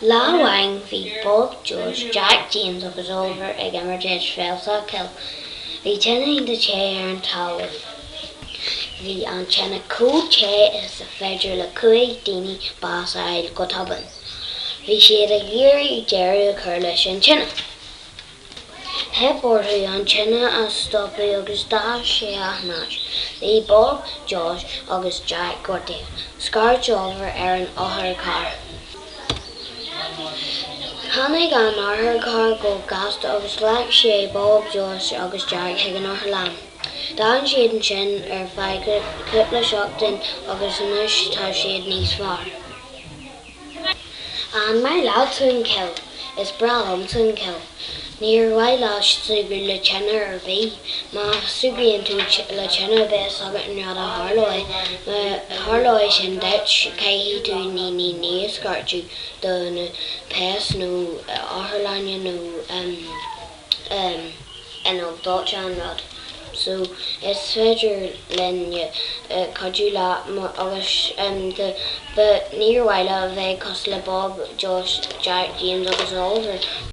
Lá amháin bhí Bob, Josh, Jack, James agus Oliver ag imirt eitpheil sa chill. Bhí tine iontach te ar an talamh. Bhí an tine chomh te is féidir le 5 daoine bás a fháil go tobann. Bhí siad ag iarraidh deireadh a chur leis an tine. Theip orthu an tine a stopadh agus d'fhás sé achan áit. Bhí Bob, Josh agus Jack gortaithe. Scairt Oliver ar an otharcharr. Tháinig an otharcharr go gasta agus ghlac sé Bob, Josh agus Jack chuig an otharlann. D'fhan siad ansin ar feadh cúpla seachtain agus anois tá siad níos fearr. An maith leat tú an chill? Is breá liomsa an chill. Níor mhaith leat súgradh le tine ar bith. Má súgraíonn tú le tine beidh a fhios agat an rud a tharlóidh. Má tharlóidh sin duit caithfidh tú 999 a scairteadh do na péas nó otharlainne nó inneall dóiteáin an rud so is féidir linne cuidiú leat agus do níor mhaith leat a bheith cosúil le Bob, Josh, Jack, James agus Oliver.